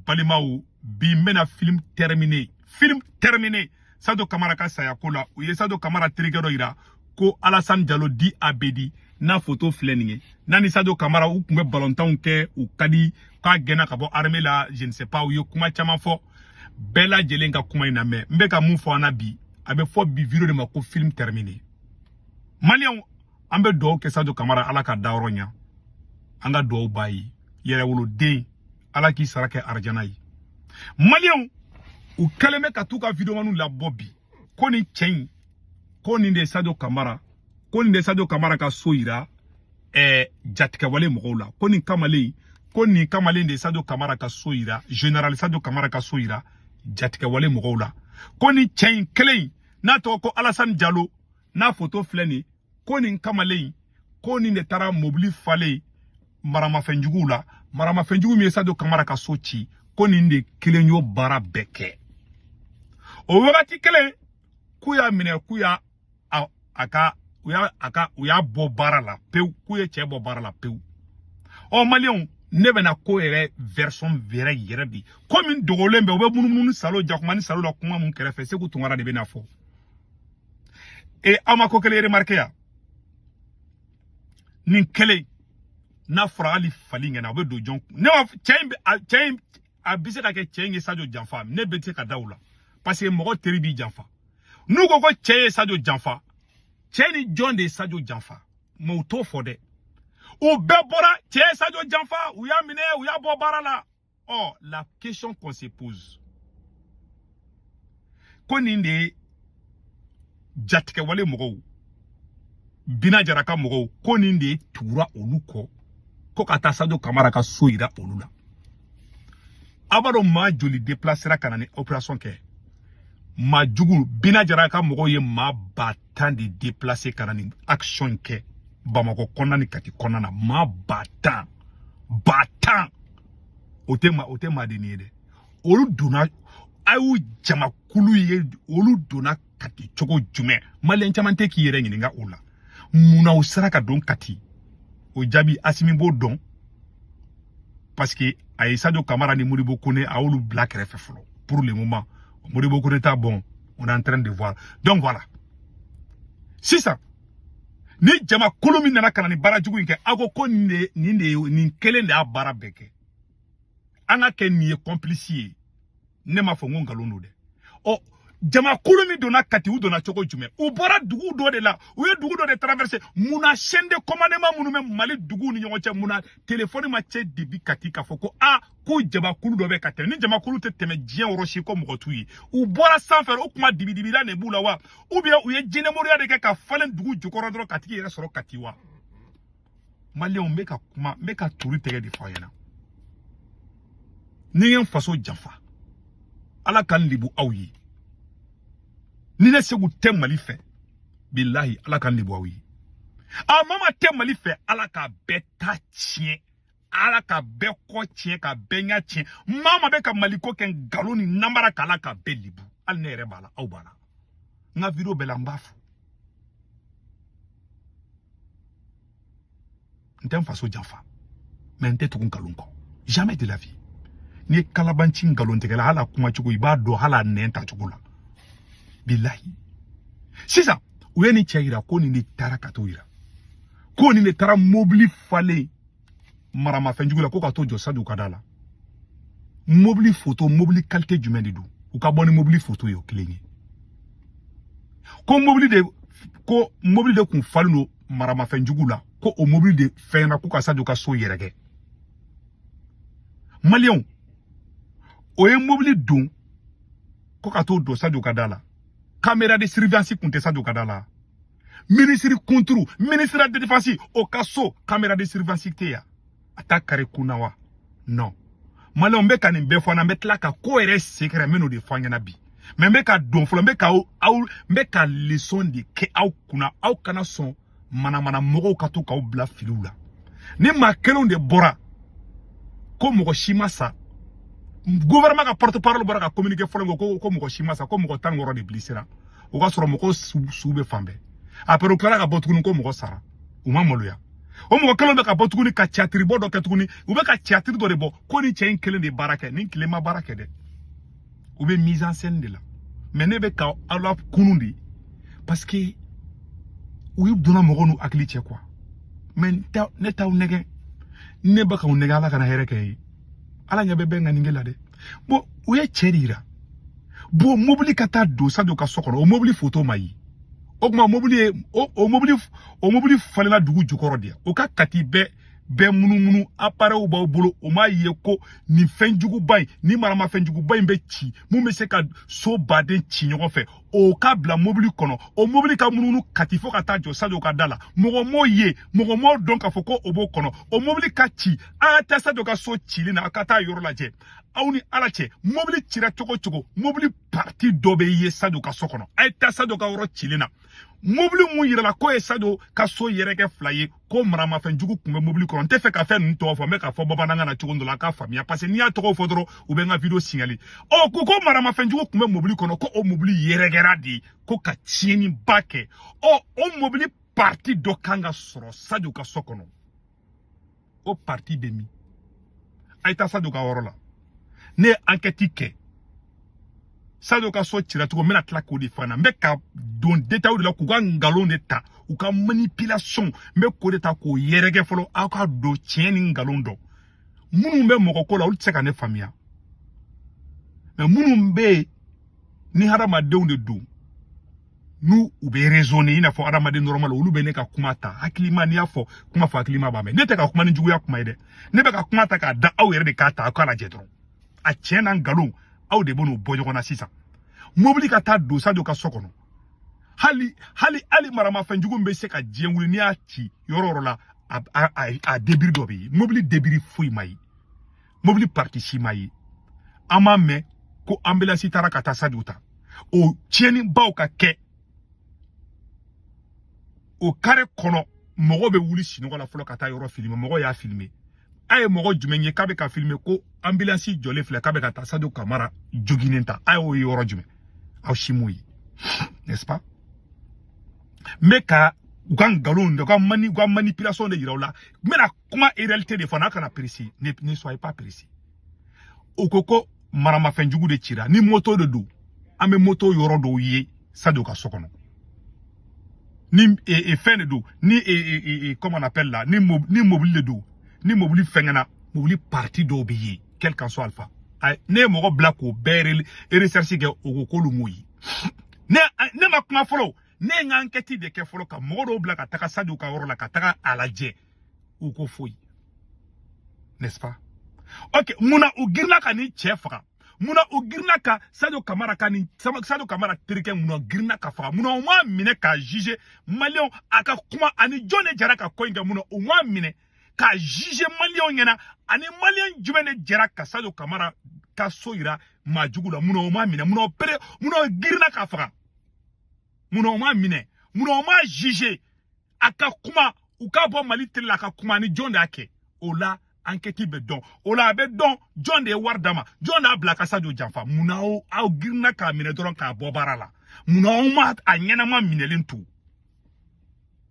Balimaw, bi n bɛna film terminé, film terminé Sadio Kamara ka saya ko la. U ye Sadio Kamara terikɛ dɔ yira ko Alassane Diallo dit Abedi, n'a photo filɛ nin ye. N'a ni Sadio Kamara u tun bɛ balontanw kɛ, u ka di, k'a gɛnna ka bɔ armée la, je ne sais pas. U ye kuma caman fɔ, bɛɛ lajɛlen ka kuma in lamɛn. N bɛ ka mun fɔ an na bi, a bɛ fɔ bi vidéo de ma ko film terminé. Maliyɛnw, an bɛ dugawu kɛ Sadio Kamara, Ala ka dayɔrɔ ɲa. An ka dugawu b'a ye, yɛrɛwoloden, Ala k'i sara kɛ arijana ye. Maliyɛnw, u kɛlen bɛ ka t'u ka videomaniw labɔ bi ko nin cɛ in, ko nin de ye Sadio Kamara, ko nin de ye Sadio Kamara ka so yira jatigɛwale mɔgɔw la, ko nin kamalen, ko nin kamalen de ye Sadio Kamara ka so yira, général Sadio Kamara ka so yira jatigɛwale mɔgɔw la, ko nin cɛ in kelen in n'a tɔgɔ ko Alassane Diallo, n'a photo filɛ nin, ko nin kamalen, ko nin de taara mobili falen maramafɛnjuguw la, maramafɛnjugu min ye Sadio Kamara ka so ci, ko nin de kelen y'o baara bɛɛ kɛ. O wagati kelen, k'u y'a minɛ, k'u y'a a ka u y'a a ka u y'a bɔ baara la pewu, k'u ye cɛ bɔ baara la pewu. Ɔ maliyɛnw, ne bɛna ko yɛrɛ version yɛrɛ yɛrɛ bi, ko min dogolen bɛ, u bɛ munumunu salo jakuma ni salo la kuma mun kɛrɛfɛ, Seku Tunkara de bɛna fɔ. E aw ma ko kelen remarqué yan, nin kelen n'a fɔra hali fali ɲɛna, a bɛ don jɔn? Ne ma cɛ in, cɛ in, a bɛ se ka kɛ cɛ in ye Sadio janfa, ne bɛ se ka da o la, parce que mɔgɔ teri b'i janfa. N'u ko ko cɛ ye Sadio janfa, cɛ ni jɔn de ye Sadio janfa? Mais u t'o fɔ dɛ. U bɛɛ bɔra cɛ ye Sadio janfa, u y'a minɛ, u y'a bɔ baara la. Ɔ la question qu'on se pose, ko nin de ye jatigɛwale mɔgɔw, Bina Jara ka mɔgɔw, ko nin de tugura olu kɔ ko ka taa Sadio Kamara ka so yira olu la. A b'a dɔn maa joli déplacera ka na ni opération kɛ? Maa jugu Bina Jara ka mɔgɔw ye maa 10 000 de déplacer ka na ni action kɛ Bamakɔ kɔnɔna ni Kati kɔnɔna na. Maa 10 000, 10 000, o tɛ maa, o tɛ maadenni ye dɛ. Olu donna, a y'u jamakulu ye, olu donna Kati cogo jumɛn? Maliyɛn caman tɛ k'i yɛrɛ ɲininka o la. Munna u sera ka don Kati? O jaabi Asimi b'o dɔn, parce que a ye Sadio Kamara ni Modibo Kone, a y'olu bila kɛrɛfɛ fɔlɔ pour le moment. Modibo Kone ta, bon, on est en train de voir. Donc voilà, sisan ni jamakulu min nana ka na ni baara jugu in kɛ, aw ko ko nin de, nin de ye, nin kelen de y'a baara bɛɛ kɛ, an ka kɛ nin ye complice ye. Ne m'a fɔ n ko nkalon don dɛ. Ɔ jamakulu min donna Kati, u donna cogo jumɛn? U bɔra dugu dɔ de la, u ye dugu dɔ de traversé. Munna chaîne de commandement minnu bɛ Mali duguw ni ɲɔgɔn cɛ, munna téléphone ma cɛ depuis Kati k'a fɔ ko a ko jamakulu dɔ bɛ ka tɛmɛ? Ni jamakulu tɛ tɛmɛ diɲɛ yɔrɔ si, ko mɔgɔ t'u ye. U bɔra sanfɛ, o kuma dibidibila de b'u la wa, ou bien u ye jinɛmoriya de kɛ ka falen dugu jukɔrɔ dɔrɔn ka tigi yɛrɛ sɔrɔ Kati wa? Maliyɛnw, n bɛ ka kuma, n bɛ ka turi tɛgɛ de fɔ aw ɲɛna. Ni n ye n faso janfa, Ala ka n lebu aw ye. Ni ne Segu tɛ Mali fɛ, bilahi, Ala ka n lebu aw ye. A mama tɛ Mali fɛ, Ala k'a bɛɛ ta tiɲɛ, Ala ka bɛɛ kɔ tiɲɛ, ka bɛɛ ɲɛ tiɲɛ. Maa ma bɛ ka Mali ko kɛ nkalon ni namara, k'Ala ka bɛɛ lebu. Hali ne yɛrɛ b'a la, aw b'a la, n ka vidéo bɛɛ la n b'a fɔ, n tɛ n faso janfa, mais n tɛ tugu nkalon kɔ, jamais de la vie. N'i ye kalabanci nkalontigɛla, hali a kuma cogo i b'a dɔn, hali a nɛn tacogo la, bilahi. Sisan u ye nin cɛ yira ko nin de taara ka t'o yira, ko nin de taara mobili falen maramafɛnjugu la, ko ka t'o jɔ Sadio ka da la. Mobili photo, mobili qualité jumɛn de don? U ka bɔ ni mobili photo ye, o kelen ye. Ko mobili de, ko mobili de kun falen don maramafɛnjugu la, ko o mobili de fɛnna ko ka Sadio ka so yɛrɛkɛ. Maliyɛnw, o ye mobili don ko ka t'o don Sadio ka da la. Caméra de surveillance kun tɛ Sadio ka da la. Ministre kunturu, ministre de défense, o ka so caméra de surveillance tɛ yan, a t'a kari kunna wa? Non, maliyɛnw, n bɛ ka nin bɛɛ fɔ an na, n bɛ tila ka ko yɛrɛ secret, n bɛ n'o de fɔ an ɲɛna bi. Mais n bɛ ka don fɔlɔ, n bɛ ka aw, n bɛ ka leçon de kɛ aw kunna. Aw kana sɔn manamana mɔgɔw ka to k'aw bila filiw la. Ni maa kelenw de bɔra ko mɔgɔ si ma sa, gouvernement ka porte parole bɔra ka communiqué fɔlɔ ko ko mɔgɔ si ma sa, ko mɔgɔ 16 de blessera, o ka sɔrɔ mɔgɔw su bɛ fan bɛɛ. Après u tilala ka bɔ tuguni ko mɔgɔ sara, u ma maloya. O mɔgɔ kelen bɛ ka bɔ tuguni ka théâtre bɔ dɔ kɛ tuguni. U bɛ ka théâtre dɔ de bɔ ko ni cɛ in kelen de baara kɛ, nin tile ma baara kɛ dɛ. U bɛ mise en scène de la. Mais ne bɛ ka aw la kunun de, parce que u ye donna mɔgɔw n'u hakili cɛ quoi. Mais ne t'aw nɛgɛ, ne bɛ k'aw nɛgɛ. Ala kana hɛrɛ kɛ ye, Ala ɲɛ bɛ bɛn ŋaninge la dɛ. Bon, u ye cɛ de yira. Bon, mobili ka taa don Sadio ka so kɔnɔ, o mobili photo ma ye. O tuma mobili ye o mobili falenna dugu jukɔrɔ de. O ka Kati bɛɛ bɛɛ munumunu, appareil b'aw bolo, o m'a ye ko nin fɛnjuguba in, nin maramafɛnjuguba in bɛ ci mun bɛ se ka so baden ci ɲɔgɔn fɛ, o ka bila mobili kɔnɔ, o mobili ka munumunu Kati fo ka taa jɔ Sadio ka da la. Mɔgɔ m'o ye, mɔgɔ m'o dɔn k'a fɔ ko o b'o kɔnɔ. O mobili ka ci, an ka taa Sadio ka so cilen na, a ka taa yɔrɔ lajɛ. Aw ni Ala cɛ, mobili cira cogo cogo, mobili partie dɔ bɛ ye Sadio ka so kɔnɔ. A ye taa Sadio ka yɔrɔ cilen na, mobili mun yirala k'o ye Sadio ka so yɛrɛkɛ fila ye, ko maramafɛnjugu tun bɛ mobili kɔnɔ. N tɛ fɛ ka fɛn ninnu tɔgɔ fɔ, n bɛ k'a fɔ bamanankan na cogo dɔ la a k'a faamuya, parce que n'i y'a tɔgɔ fɔ dɔrɔn, u bɛ n ka vidéo signaler. Ɔ ko maramafɛnjugu tun bɛ mobili kɔnɔ, ko o mobili yɛrɛkɛra de ko ka tiɲɛniba kɛ. Ɔ o mobili partie dɔ kan ka sɔrɔ Sadio ka so kɔnɔ. O partie bɛ min? A ye taa Sadio ka yɔrɔ la. Ne ye enquête kɛ, Sadio ka so cira cogo, n bɛna tila k'o de fɔ. N bɛ ka don détail de la k'u ka nkalon de ta, u ka manipulation, n bɛ k'o de ta k'o yɛrɛkɛ fɔlɔ, aw ka don tiɲɛ ni nkalon dɔn. Minnu bɛ mɔgɔ ko la, olu tɛ se ka ne faamuya, mais minnu bɛ yen ni hadamadenw de don, n'u u bɛ raisonner i n'a fɔ hadamaden normal, olu bɛ ne ka kuma ta hakilima. N'i y'a fɔ kuma fɔ, hakilima b'a mɛn. Ne tɛ ka kuma ni juguya kuma ye dɛ, ne bɛ ka kuma ta k'a da aw yɛrɛ de k'a ta, aw k'a lajɛ dɔrɔn, a tiɲɛ n'a nkalon, aw de bɛ n'o bɔ ɲɔgɔn na. Sisan mobili ka taa don Sadio ka so kɔnɔ, hali hali hali maramafɛnjugu min bɛ se ka diɲɛ wuli, n'i y'a ci yɔrɔ o yɔrɔ la, a débris dɔ bɛ yen. Mobili débris foyi ma ye, mobili partie si ma ye. An m'a mɛn ko ambulance taara ka taa Sadio ta. O tiɲɛnibaw ka kɛ o carré kɔnɔ, mɔgɔ bɛ wuli sunɔgɔ la fɔlɔ ka taa yɔrɔ filmer. Mɔgɔ y'a filmer, a ye mɔgɔ jumɛn ye k'a bɛ ka filmer ko ambulance jɔlen filɛ k'a bɛ ka taa Sadio Kamara joginen ta? A y'o ye yɔrɔ jumɛn? Aw si m'o ye, n'est-ce pas? N bɛ ka u ka nkalon, u ka manipulation de yira u la. N bɛna kuma réalité de fɔ n'a kana pressé. Ne soyez pas pressé. O ko maramafɛnjugu de cira ni moto de don, an bɛ moto yɔrɔ dɔw ye Sadio ka so kɔnɔ. Ni fɛn de don, ni comment on appelle là, ni mobili de don, ni mobili fɛngɛna, mobili partie dɔw bɛ ye. Quel qu'en soit alpha, ne ye mɔgɔ bila k'o bɛɛ recherche kɛ, o ko k'olu m'o ye. Ne ma kuma fɔlɔ, ne ye n ka enquête de kɛ fɔlɔ, ka mɔgɔ dɔw bila ka taga Sadio ka yɔrɔ la, ka taga a lajɛ, u ko foyi, n'est-ce pas? Ok, munna u girinna ka nin cɛ faga? Munna u girinna ka Sadio Kamara ka nin Sadio Kamara terikɛ, munna u girinna ka faga? Munna u m'a minɛ k'a juger? Maliyɛnw, a ka kuma ani jɔn de jɛra ka ko in kɛ? Munna u m'a minɛ k'a juger maliyɛnw ɲɛna? Ani maliyɛn jumɛn de jɛra ka Sadio Kamara ka so yira maa jugu la? Munna u m'a minɛ? Munna u pere? Munna u girinna k'a faga? Munna u m'a minɛ? Munna u m'a juger? A ka kuma, u k'a bɔ Mali télé la, a ka kuma ni jɔn de y'a kɛ. O la enquête bɛ dɔn, o la a bɛ dɔn jɔn de ye wari d'a ma, jɔn de y'a bila ka Sadio janfa. Munna aw girinna k'a minɛ dɔrɔn k'a bɔ baara la? Munna aw ma a ɲɛnama minɛlen to?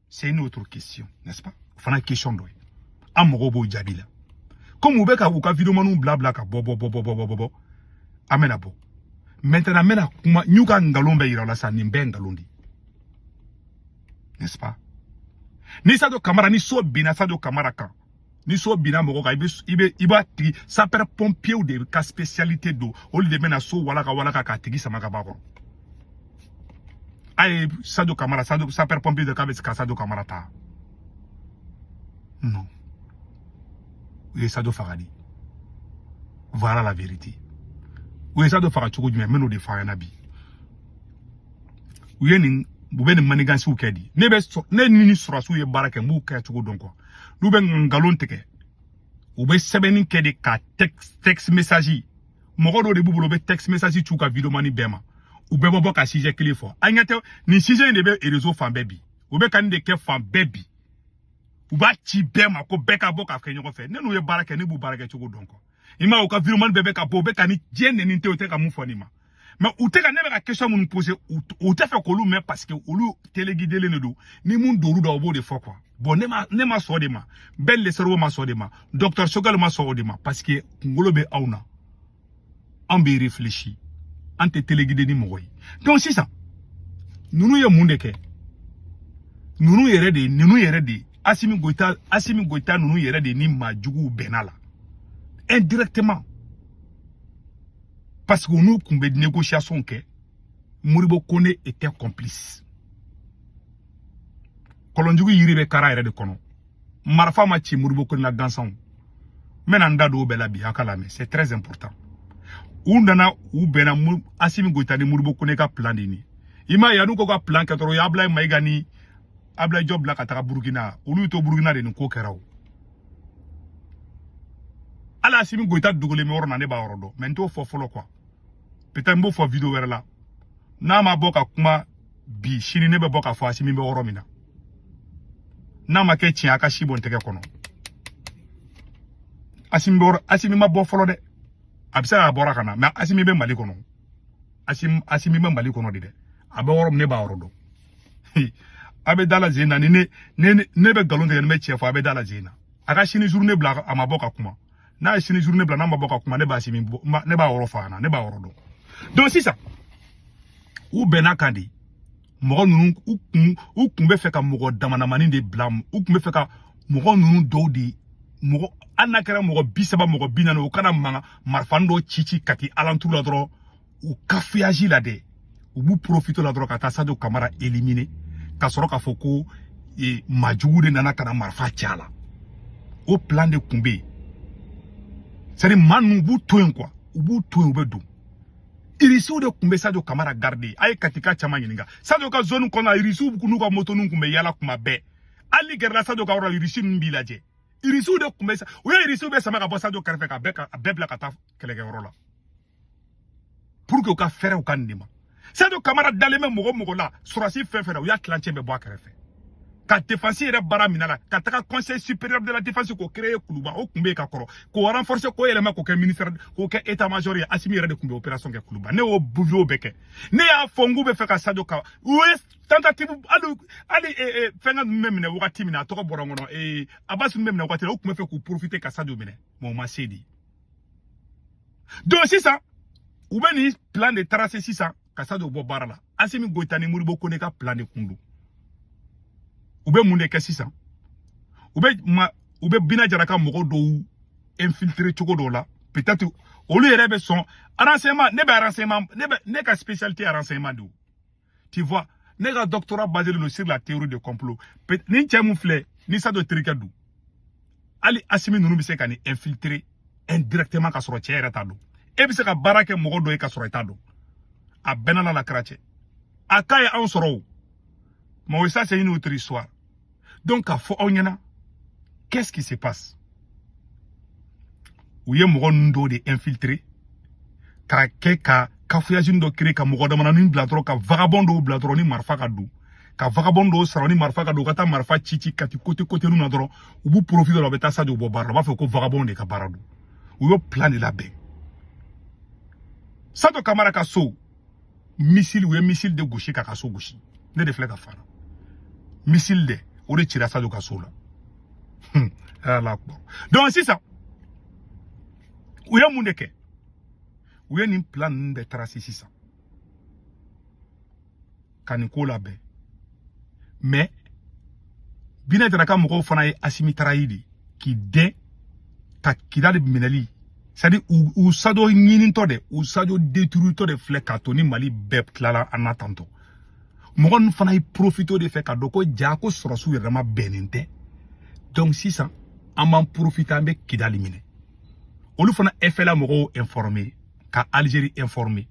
C'est une autre question, n'est-ce pas? O fana ye question dɔ ye, an mago b'o jaabi la. Komi u bɛ ka u ka videomaniw bila bila ka bɔ bɔ bɔ bɔ bɔ bɔ bɔ, an bɛna bɔ maintenant, n bɛna kuma n y'u ka nkalon bɛɛ yira u la sisan. Nin bɛɛ ye nkalon de ye, n'est-ce pas? Ni Sadio Kamara, ni so binna Sadio Kamara kan, ni so binna mɔgɔ kan, i bɛ i b'a tigi, sapeur pompier de ka spécialité don, olu de bɛna so walaka walaka k'a tigi sama ka bɔ a kɔrɔ. A ye Sadio Kamara, Sadio sapeur pompier de k'a bɛ se ka Sadio Kamara ta? Non, u ye Sadio faga de. Voilà la vérité. U ye Sadio faga cogo jumɛn? N bɛ n'o de fɔ a ɲɛna bi. U ye nin, u bɛ nin manigansiw kɛ di. Ne bɛ ne ni sɔrɔsiw ye baara kɛ, n b'u kɛ cogo dɔn quoi. N'u bɛ nkalon tigɛ, u bɛ sɛbɛnni kɛ de ka texte message. Mɔgɔ dɔw de b'u bolo, u bɛ texte message ci u ka videomani bɛɛ ma, u bɛɛ bɛ bɔ ka sujet kelen fɔ. An ɲɛ tɛ nin sujet in de bɛ réseau fan bɛɛ bi, u bɛ ka nin de kɛ fan bɛɛ bi. U b'a ci bɛɛ ma ko bɛɛ ka bɔ k'a kɛ ɲɔgɔn fɛ. Ne n'u ye baara kɛ, ne b'u baara kɛ cogo dɔn quoi. I m'a ye, u ka videomani bɛɛ bɛ ka bɔ, u bɛ ka ni diɲɛ nɛni tɛ, u tɛ ka mun fɔ nin ma. Mais u tɛ ka ne bɛ ka question minnu poser, u tɛ fɛ k'olu mɛn, parce que olu téléguidelen de don. Ni mun dor'u da, o b'o de fɔ quoi. Bon, ne ma sɔn o de ma. Ben le cerveau ma sɔn o de ma, docteur Choguel ma sɔn o de ma, parce que kunkolo bɛ aw na, an bɛ réfléchir, an tɛ téléguidé ni mɔgɔ ye. Donc sisan, ninnu ye mun de kɛ? Ninnu yɛrɛ de, ninnu yɛrɛ de, Assimi Goïta, Assimi Goïta ninnu yɛrɛ de ni maa juguw bɛnna la indirectement, parce que n'u tun bɛ négociation kɛ. Modibo Kone était complice. Kɔlɔnjugu yiri bɛ kara yɛrɛ de kɔnɔ. Marifa ma ci Modibo Kone la gansanw. N bɛna n da don o bɛɛ la bi, a ka lamɛn, c'est très important. U nana, u bɛnna Assimi Goïta ni Modibo Kone ka plan de ni i m'a ye. N'u ko ka plan kɛ dɔrɔn, u ye Ablaye Mayiga ni Ablaye Diop bila ka taga Burukina. Olu y'u to Burukina de, nin ko kɛra. O hali Assimi Goïta dogolen bɛ yɔrɔ na, ne b'a yɔrɔ dɔn, mais n t'o fɔ fɔlɔ quoi. Peut-être n b'o fɔ vidéo wɛrɛ la. N'a ma bɔ ka kuma bi, sini ne bɛ bɔ k'a fɔ Assimi bɛ yɔrɔ min na. N'a ma kɛ tiɲɛ, a ka si bɔ n tɛgɛ kɔnɔ. Assimi bɛ yɔrɔ, Assimi ma bɔ fɔlɔ dɛ. A bɛ se k'a bɔra ka na, mais Assimi bɛ Mali kɔnɔ. Assimi bɛ Mali kɔnɔ de dɛ. A bɛ yɔrɔ min, ne b'a yɔrɔ dɔn. A bɛ da la zen na. Ni ne bɛ nkalon tigɛ, ni bɛ tiɲɛ fɔ, a bɛ da la zen na. A ka sini journée bila, a ma bɔ ka kuma. N'a ye sini journée bila, n'a ma bɔ ka kuma, ne b'a Assimi bɔ, ne b'a yɔrɔ fɔ a ɲɛna, ne b'a yɔrɔ dɔn. Donc sisan, u bɛnna kan de. Mɔgɔ ninnu, u kun bɛ fɛ ka mɔgɔ damadamani de bila. U kun bɛ fɛ ka mɔgɔ ninnu dɔw de, mɔgɔ, hali n'a kɛra mɔgɔ 30, mɔgɔ 40, u kana mankan marifani dɔw ci ci Kati alentour la dɔrɔn, u cafouillage la dɛ. U b'u profiter la dɔrɔn ka taa Sadio Kamara éliminer, ka sɔrɔ k'a fɔ ko maajugu de nana ka na marifa ci a la. O plan de kun bɛ yen. C'est à dire, maa ninnu, u b'u to yen quoi, u b'u to yen, u bɛ don. Irisiw de tun bɛ Sadio Kamara garder. A ye Katika caman ɲininka. Sadio ka zone kɔnɔ, irisiw n'u ka motoninw tun bɛ yala kuma bɛɛ. Hali ni gɛrɛla Sadio ka yɔrɔ la, irisi ninnu b'i lajɛ. Irisiw de tun bɛ, u ye irisiw bɛ sama ka bɔ Sadio kɛrɛfɛ, ka bɛɛ bila ka taa kɛlɛkɛyɔrɔ la, pour que u ka fɛrɛ u ka nin de ma. Sadio Kamara dalen bɛ mɔgɔ mɔgɔ la, sɔrɔsi fɛn fɛn na, u y'a tilancɛ bɛɛ bɔ a kɛrɛfɛ ka défense yɛrɛ baara minɛ la, ka taga Conseil supérieur de la défense k'o créer Kuluba. O tun bɛ yen ka kɔrɔ, k'o renforcer, k'o yɛlɛma k'o kɛ ministère, k'o kɛ état major ye. Assimi yɛrɛ de tun bɛ opération kɛ Kuluba. Ne y'o vidéo bɛɛ kɛ. Ne y'a fɔ n k'u bɛ fɛ ka Sadio ka, u ye tentative. Hali fɛnkɛ ninnu bɛ minɛ wagati min na, a tɔgɔ bɔra n kɔnɔ, Abbas ninnu bɛ minɛ wagati la, u tun bɛ fɛ k'u profiter ka Sadio minɛ, mais o ma se de. Donc sisan, u bɛ nin plan de tracer sisan ka Sadio bɔ baara la. Assimi Goïta ni Modibo Kone ka plan de kun don. U bɛ mun de kɛ sisan? U bɛ ma, u bɛ Bina Jara ka mɔgɔ dɔw infiltrer cogo dɔw la. Peut-être olu yɛrɛ bɛ sɔn renseignement. Ne bɛ renseignement, ne bɛ, ne ka spécialité renseignement de. Tu vois, ne ka doctorat basé don sur la théorie de complot. Ni cɛ mun filɛ ni Sadio terikɛ don, hali Assimi ninnu bɛ se ka nin infiltrer indirectement ka sɔrɔ cɛ yɛrɛ t'a dɔn. E bɛ se ka baara kɛ mɔgɔ dɔ ye ka sɔrɔ i t'a dɔn. A bɛɛ n'a la kɛra cɛ a k'a ye anw sɔrɔ o. Mais ça, c'est une autre histoire. Donc k'a fɔ aw ɲɛna, qu'est-ce qui se passe? U ye mɔgɔ ninnu dɔw de infiltrer k'a kɛ ka cafouillage dɔ créer, ka mɔgɔ damadamanin bila dɔrɔn, ka vagabond dɔw bila dɔrɔn ni marifa ka don, ka vagabond dɔw sara ni marifa ka don, ka taa marifa ci ci Kati côté côté na dɔrɔn. U b'u profiter la, u bɛ taa Sadio bɔ baara la. U b'a fɔ ko vagabond de ka baara don. U y'o plan de labɛn. Sadio Kamara ka so, missile, u ye missile de gosi k'a ka so gosi. Ne de filɛ ka fara missile de, o de cira Sadio ka so la. Ala akbar. Donc sisan, u ye mun de kɛ? U ye nin plan ninnu bɛɛ tracer sisan ka nin ko labɛn. Mais Bina Jara ka mɔgɔw fana ye Assimi trahi de k'i dɛn ka Kidali minɛli. C'est à dire, u Sadio ɲinitɔ de, u Sadio détruitɔ de filɛ k'a to ni Mali bɛɛ tilala an na tantɔ. Mɔgɔ ninnu fana ye profité de fɛ ka dɔn ko ja ko sɔrɔsiw yɛrɛ ma bɛnnen tɛ. Donc sisan, an b'an profiter, an bɛ Kidali minɛ. Olu fana FLA mɔgɔw informé, ka Algérie informé.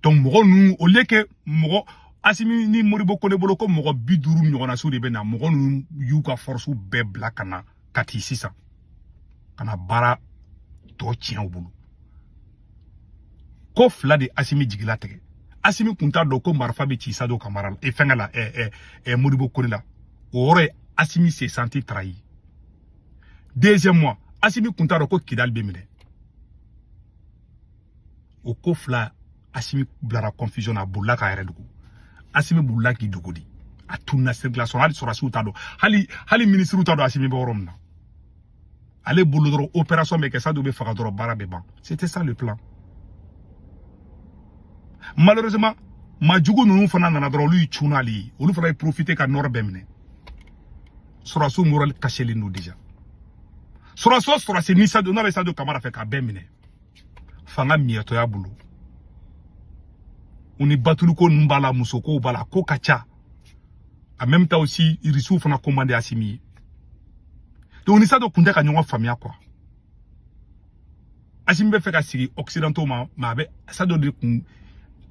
Donc mɔgɔ ninnu, au lieu que mɔgɔ Assimi ni Modibo Kone bolo ko mɔgɔ 50 ɲɔgɔnna de bɛ na, mɔgɔ ninnu y'u ka force bɛɛ bila ka na Kati sisan, ka na baara tɔ tiɲɛ u bolo. Ko fila de Assimi jigila tigɛ. Assimi kun t'a dɔn ko marifa bɛ ci Sadio Kamara la e fɛnkɛ la, ɛ ɛ Modibo Kone la. O yɔrɔ ye, Assimi s'est senti trahi. Deuxièmement, Assimi kun t'a dɔn ko Kidali bɛ minɛ. O ko fila Assimi bilara confusion na, a bolila k'a yɛrɛ dogo. Assimi bolila k'i dogo de, a tununa circulation, hali sɔrɔdasiw t'a dɔn, hali ministres t'a dɔn Assimi bɛ yɔrɔ min na. Ale bolo dɔrɔn opération bɛ kɛ, Sadio bɛ faga dɔrɔn, baara bɛ ban. C'était ça le plan. Malheureusement, majugu ninnu fana nana dɔrɔn, olu y'i cun n'ale ye, olu fana ye profiter ka nord bɛɛ minɛ. Sɔrɔdasiw moral cachelen don déjà. Sɔrɔdasi o sɔrɔdasi ni Sadio n'a bɛ Sadio Kamara fɛ k'a bɛɛ minɛ, fanga miyɛtɔya bolo, u ni batuliko ninnu b'a la, musokow b'a la, ko ka ca. En même temps aussi, irisiw fana commandé Assimi ye. Donc ni Sadio kun tɛ ka ɲɔgɔn faamuya quoi. Assimi bɛ fɛ ka sigi occidentaux ma, mais a bɛ Sadio de kun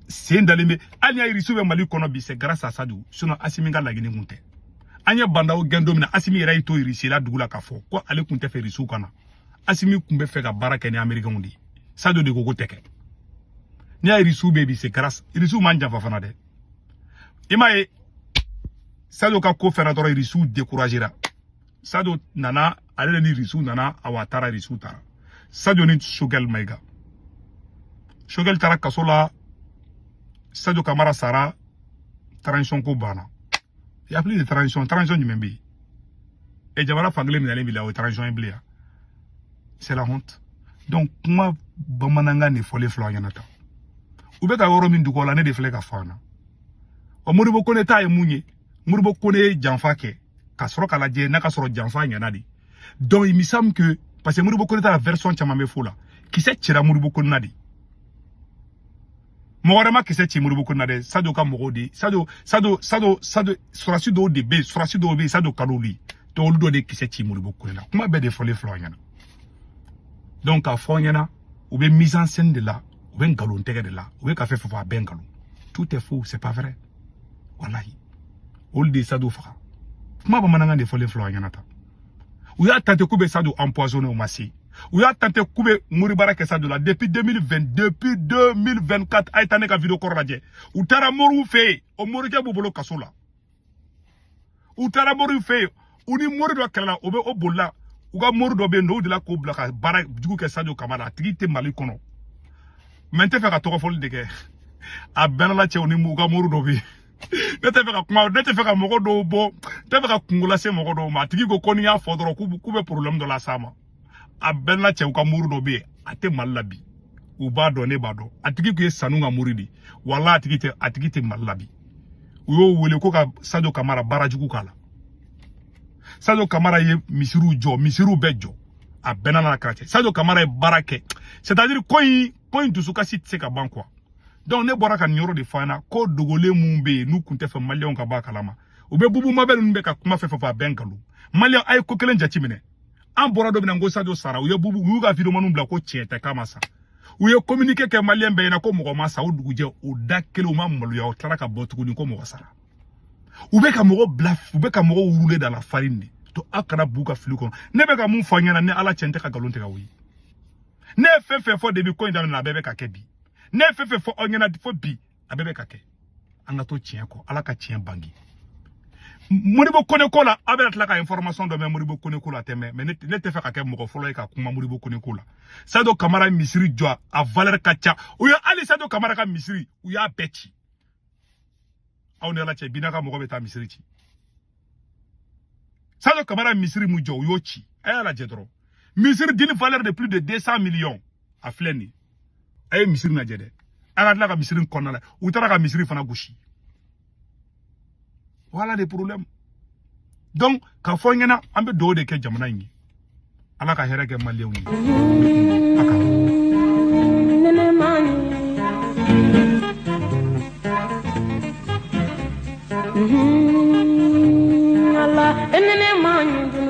sen dalen bɛ. Hali ni irisiw bɛ Mali kɔnɔ bi, c'est grâce à Sadio, sinon Assimi ka laɲini kun tɛ. An ye bandaw gɛn don min na, Assimi yɛrɛ y'i to irisi la dugu la k'a fɔ ko ale kun tɛ fɛ irisiw ka na. Assimi kun bɛ fɛ ka baara kɛ ni américains de ye. Sadio de ko ko tɛ kɛ. N'i y'a irisiw bɛ bi, c'est grâce irisiw m'an janfa fana dɛ. I m'a ye, Sadio ka ko fɛnɛ dɔrɔn, irisiw découragera. Sadio nana, ale de ni irisiw nana, awa a taara, irisiw taara. Sadio ni Choguel Maïga, Choguel taara kaso la, Sadio Kamara sara, transition ko banna. Il y a plus de transition. Transition jumɛn bɛ yen? E jamana fankelen minɛlen b'i la, o ye transition ye bilen ya? C'est la honte. Donc kuma bamanankan de fɔlen filɛ aw ɲɛna tan. U bɛ ka yɔrɔ min dugu la, ne de filɛ ka fɔ an na. Ɔ, Modibo Kone ta ye mun ye? Modibo Kone ye janfa kɛ ka sɔrɔ ka lajɛ n'a ka sɔrɔ janfa ɲɛna de. Donc il me semble que, parce que Modibo Kone ta la, version caman bɛ fo la, kisɛ cira Modibo Kone na de. Mɔgɔ wɛrɛ ma kisɛ ci Modibo Kone na dɛ, Sadio ka mɔgɔw de. Sadio sɔrɔdasi dɔw de bɛ yen, sɔrɔdasi dɔw bɛ yen, Sadio ka d'olu ye. Donc olu dɔ de ye kisɛ ci Modibo Kone na. Kuma bɛɛ de fɔlen filɛ aw ɲɛna. Donc k'a fɔ aw ɲɛna, u bɛ mise en scène de la, u bɛ nkalon tɛgɛ de la, u bɛ ka fɛn fɛn fɔ, a bɛɛ nkalon. Tout est faux, c'est pas vrai. Walahi, olu de ye Sadio faga. Kuma bamanankan de fɔlen filɛ aw ɲɛna tan. U y'a tenté k'u bɛ Sadio empoisonné, u ma se. U y'a tenté k'u bɛ moribara kɛ Sadio la depuis 2020, depuis 2024. A ye taa ne ka vidéo kɔrɔ lajɛ. U taara moriw fɛ yen, o morikɛ b'u bolo kaso la. U taara moriw fɛ yen, u ni mori dɔ kɛlɛla, o bɛ o bolila. U ka mori dɔ bɛ yen nɔ, o delila k'o bila ka baara jugu kɛ Sadio Kamara. A tigi tɛ Mali kɔnɔ, mais n tɛ fɛ ka tɔgɔ fɔli de kɛ. A bɛɛ n'Ala cɛ, u ni u ka mori dɔ bɛ yen. Ne tɛ fɛ ka kuma, ne tɛ fɛ ka mɔgɔ dɔw bɔ, n tɛ fɛ ka kungo lase mɔgɔ dɔw ma. A tigi ko ni y'a fɔ dɔrɔn k'u bɛ problème dɔ las'a ma. A bɛɛ n'Ala cɛ, u ka mori dɔ bɛ yen, a tɛ Mali la bi. U b'a dɔn, ne b'a dɔn. A tigi kun ye sanu ka mori de. Wala a tigi tɛ Mali la bi. U y'o wele ko ka Sadio Kamara baara jugu k'a la. Sadio Kamara ye misiriw jɔ, misiriw bɛɛ jɔ, a bɛɛ n'a kɛra cɛ. Sadio Kamara ye baara kɛ, c'est à dire ko in dusukasi tɛ se ka ban quoi. Donc ne bɔra ka nin yɔrɔ de fɔ an ɲɛna ko dogolen mun bɛ yen, n'u kun tɛ fɛ maliyɛnw ka bɔ a kalama. U bɛ Boubou Mabel ninnu bɛ ka kuma fɛn fɛn fɔ, a bɛɛ nkalon. Maliyɛn, a ye ko kelen jateminɛ. An bɔra don min na n ko Sadio sara, u ye Boubou, u y'u ka videomaniw bila ko tiɲɛ tɛ, k'a ma sa. U ye communiqué kɛ maliyɛn bɛɛ ɲɛna ko mɔgɔ ma sa. O dugujɛ, o da kelen, u ma maloya, u tilara ka bɔ tuguni ko mɔgɔ sara. U bɛ ka mɔgɔ bila, u bɛ ka mɔgɔ wurule da la farine de to. Aw kana b'u ka fili kɔnɔ. Ne bɛ ka mun fɔ an ɲɛna, ni Ala cɛ, n tɛ ka nkalon tigɛ o ye. Ne ye fɛn fɛn fɔ depuis ko in daminɛ, a bɛɛ bɛ ka kɛ bi. Ne ye fɛn fɛn fɔ aw ɲɛna fo bi, a bɛɛ bɛ ka kɛ. An ka to tiɲɛ kɔ, Ala ka tiɲɛ bange. Modibo Kone ko la, aw bɛna tila ka information dɔ mɛn Modibo Kone ko la, a tɛ mɛn. Mais ne tɛ fɛ ka kɛ mɔgɔ fɔlɔ ye ka kuma Modibo Kone ko la. Sadio Kamara ye misiri jɔ, a valeur ka ca. U ye hali Sadio Kamara ka misiri, u y'a bɛɛ ci. Aw ni Ala cɛ, bina ka mɔgɔ bɛ taa misiri ci? Sadio Kamara ye misiri mun jɔ, u y'o ci. A y'a lajɛ dɔrɔn, misiri d'une valeur de plus de 200 millions, a filɛ nin ye. A ye misiri lajɛ dɛ. A ka tila ka misiri kɔnɔna la, u taara ka misiri fana gosi. Voilà les problèmes. Donc k'a fɔ n ɲɛna, an bɛ dugawu de kɛ jamana in ye, Ala ka hɛrɛ kɛ maliyɛnw ye. A ka Nene mani. Allah, nene mani.